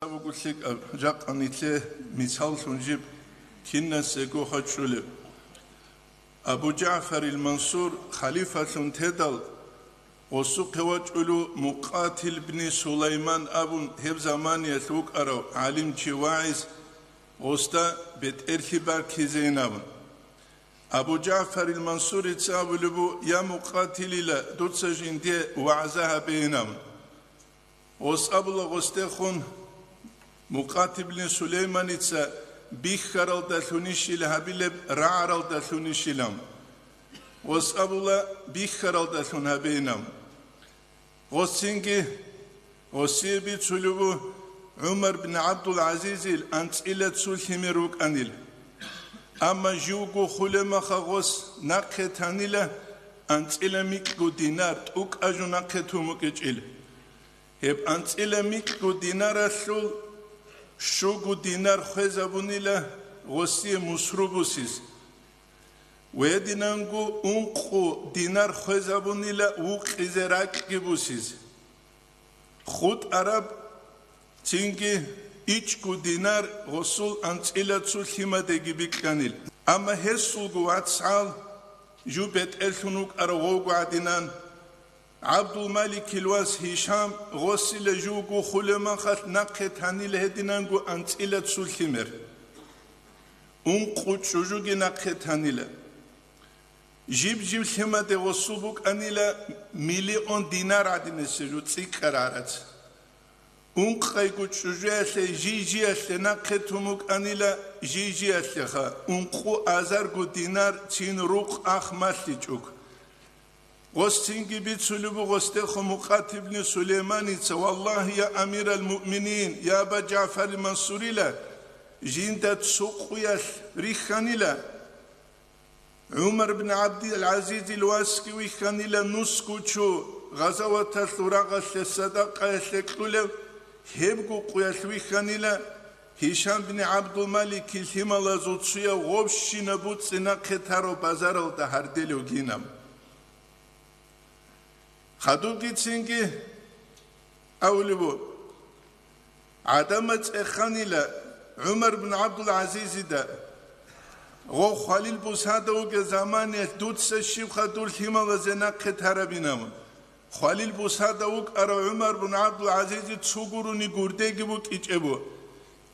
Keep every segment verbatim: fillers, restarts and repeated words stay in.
Буго лъикӀаб, жакъа нилъее мисаллъун жиб киназего хачӀулеб. Абу ЖагӀфарил Мансур халифалъун тедал, гъосухъе вачӀулев Мукъатил бни Сулайман абун гьеб заманиялъ вукӀарав гӀалимчи вагӀиз, гъосда бетӀерлъи баркизейин абун. Абу ЖагӀфарил Мансурица абулеб бу: «Я Мукъатилила, дуца жинде вагӀза гьабейин», – абун. Гъос абула гъосдехун, Мукъатил бни Сулейманица бихьаралдалъунищила гьабилеб, рагӀаралдалъунищилан. Гъос абула бихьаралдалъун гьабейинан. Гъосцинги гъосие бицулев ву ГӀумар бин ГӀабдул-ГӀазизил анцӀила цу лъимер рукӀанил. Амма живго хулемаха гъос нахъе танила анцӀила микьго динар тӀукӀа жо нахъе тумукӀичӀил. Гьеб анцӀила микьго динаралъул щуго динар хвезабунила гъосие мусру бусиз. Гьединанго ункъо динар хвезабунила вукъизе ракьги бусиз. ХутӀараб цинги ичӀго динар гъосул анцӀила цу лъимадеги бикьанил. Амма гьесулго вацгӀал жу бетӀерлъун вукӀарав гъовго гӀадинан, ГӀабдул-Маликил вас Гьишам гъосила живго хулемахалъ нахъе танила гьединанго анцӀила цу лъимер. Ункъо чӀужуги нахъе танила. Жиб-жиб лъимаде гъосул букӀанила миллион динар гӀадинасеб жо цӀикӀкӀар гӀарац. Ункъайго чӀужуялъе жий-жиялъе нахъе тун букӀанила жий-жиялъеха, ункъо азарго динар цин рукъ ах малъичӀого. Гъос цинги бицулеб буго гъосдехун Мукъатил бни Сулейманица: «Валлагьи, я амирал муъминин, я Аба ЖагӀфарил Мансурила, жинда цо къуялъ рихьанила». ГӀумар бин ГӀабдил-ГӀазизил васги вихьанила нусго чу, гъазаваталъул рагъалъе садакъаялъе кьулев, гьебго къуялъ вихьанила Гьишам бин ГӀабдул-Маликил лъималазул цуяв гъобщинаб буцӀи нахъе тарав базаралда гьарделев гинаб. Хадубгицинги абулеб бу, гӀадамаз цӀеханила ГӀумар бин ГӀабдул-ГӀазизида: «Гъо хвалил бусада вугел заманиялъ дуца щибха дур лъималазе нахъе тарабинабун?» Хвалил бусада вукӀарав ГӀумар бин ГӀабдул-ГӀазизи цо гурони гурдеги букӀичӀебу.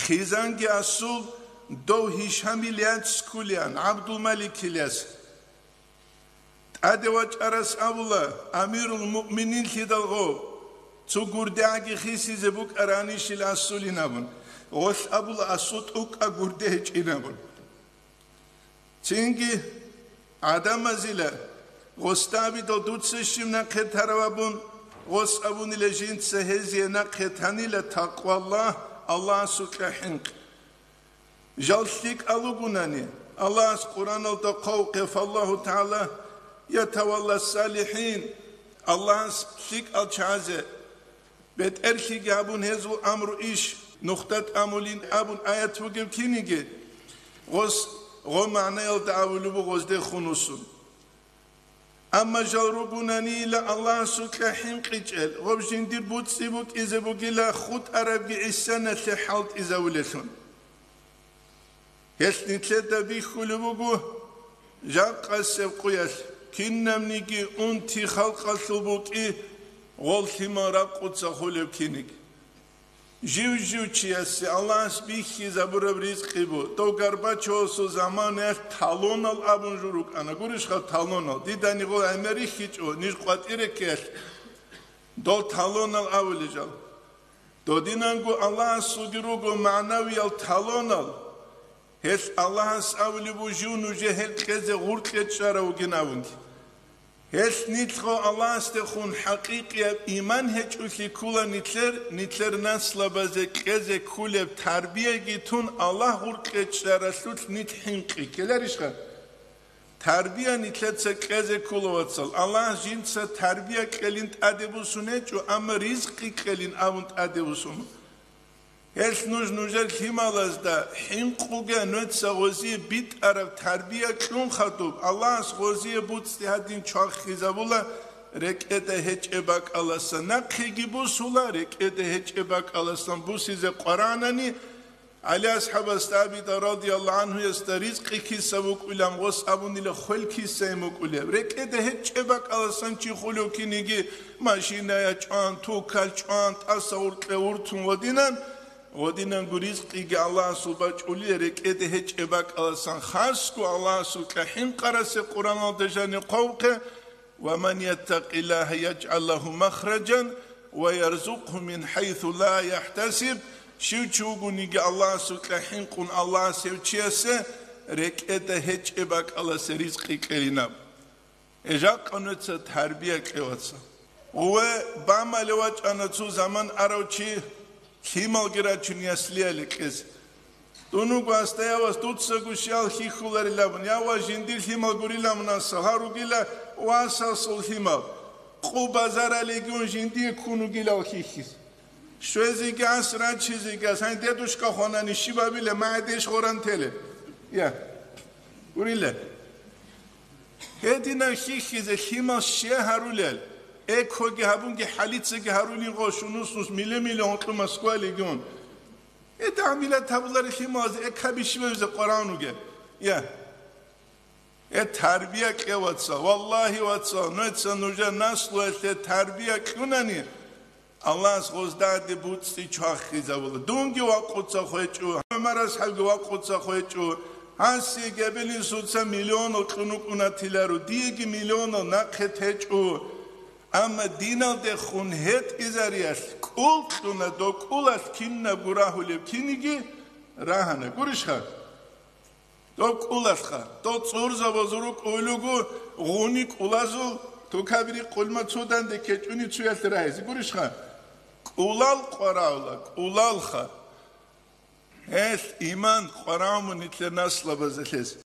Хъизанги асул дов Гьишамил яц ккулеан, ГӀабдул-Маликил яс. ТӀаде вачӀарас абула: «Амирул муъмининлъидал гъов, цо гурдегӀаги хисизе букӀаранищил асулин», – абун. Гъолъ абула: «Асул тӀукӀа гурде гьечӀин», – абун. Цинги гӀадамазила: «Гъосда абидал дуца щиб нахъе тарав?» – абун, гъос абунила: «Жинца гьезие нахъе танила такъваллагь, Аллагьасукьа хӀинкъи». Жал лъикӀал ругунани, Аллагьас Къуръаналда хъвавухъе: «Фаллагьу тагӀала ятавалла салихӀин», Аллагьас лъикӀал чагӀазе бетӀерлъиги гьабун гьезул амру иш нухда тӀамулин абун аят бугеб киниги, гъос гъо магӀнаялда абулеб буго гъоздехун усун. Амма жал ругунанила Аллагьасукьа хӀинкъичӀел, гъоб жиндир буцӀцӀи букӀизе бугила хутӀарабги гӀисаналъе хӀалтӀизавулелъун. Гьелъ нилъеда бихьулеб буго жакъасеб къуялъ, кинабниги унти халкъалъул букӀи гъол лъимал ракъуца хулеб киниг. Жив-жив чиясе Аллагьас бихьизабураб ризкъи бу, дов Горбачевасул заманаялъ талонал абун жо рукӀана. Гурищха талонал? Дидани гъол гӀемер рихьичӀо, ниж къватӀиреккеялъ, дол талонал абулел жал. Додинанго Аллагьасулги руго магӀнавиял талонал. Гьелъ Аллагьас абулеб бу жив нужее гьел кьезе гъуркье чӀарав вугин абунги. Гьелъ нилъго Аллагьасдехун хӀакъикъияб иман гьечӀолъи ккула нилъер, нилъер наслабазе кьезе ккулеб тарбияги тун Аллагь гъуркье чӀаралъулъ нилъ хӀинкъи ккеларищха? Тарбия нилъеца кьезе ккола, вацал. Аллагьас жинца тарбия кьелин тӀаде бусун гьечӀо, амма ризкъи кьелин абун тӀаде бусун. Гьелъ нуж нужер лъималазда хӀинкъуге, нужеца гъозие битӀараб тарбия кьун хадуб, Аллагьас гъозие буцӀцӀи гьадин чвахизабула, РекӀеде гьечӀеб бакӀаласан нахъеги бусула, рекӀеде гьечӀеб бакӀаласан бусизе къваранани, ГӀали асхӀабасда абида радияллагьу гӀанхуясда ризкъи киса букӀулеб, гъос абунила хвел кисайин букӀулеб. РекӀеде гьечӀеб бакӀаласан чи хулев киниги машиная чӀван, тукал чӀван, тӀаса гъуркье вуртун гъодинан, гъодинанго ризкъиги Аллагьасул бачӀулел, рекӀеде гьечӀеб бакӀаласан хасго Аллагьасукьа хӀинкъарасе Къуръаналда жани хъвавухъе, «Ва ман яттакъиллагьа яжгӀал лагьу махражан ва ярзукъгьу мин хӀайсу ла яхӀтасиб», щив чи вугониги Аллагьасукьа хӀинкъун Аллагьас гьев чиясе рекӀеда гьечӀеб бакӀаласе ризкъи кьелинаб. Гьеб жакъа нуца тарбия кье, вацал. Гъуве бамалев вачӀана цо заман арав чи лъималги рачун яслиялде кьезе. Дун вуго гьасда: «Я вас, дуцаго щиял хьихьуларилабун, я вас, жиндир лъимал гурилабун гьасал, гьа ругила васасул лъимал, къо базаралдеги ун жиндие ккун вугилал хьихьизе. Щвезеги гьас, рачизеги гьас, гьанив дедушка хванани щиб абила, магӀидеш гъоран телеб». Я. Гурила. Гьединаб хьихьизе лъимал щай гьарулел? Экоги гьабунги, хӀалицаги гьарулин гъо, шунус-нус миле-миле гьункьу Москвалиги ун. Гьедин гӀамилат гьабуларел лъималазе экаби щибабизе къваран вугеб? Я. Э, тарбия кье, вацал. Валлагьи, вацал, нуца нужер наслуялъе тарбия кьунани, Аллагьас гъоздаде буцӀцӀи чвахизабула. Дунги вакъуца хвечӀо, ГӀумар асхӀабги вакъуца хвечӀо. Гьасие гьебилин суца миллионал кьун вукӀунатиларо, диеги миллионал нахъе течӀо. Амма диналдехун гьетӀизариялъ кӀул кьуна, доб кӀулалъ кинабго рагьулеб киниги рагьана. Гурищха? Доб кӀулалъха, доб цӀурзабазул рукӀуй луго гъуни кӀулазул, тукаб рикъулма цо данде кечӀуни цоялъ рагьизе. Гурищха? КӀулал къваравла, кӀулалха. Гьелъ иман къваравмун нилъер наслабазелъес.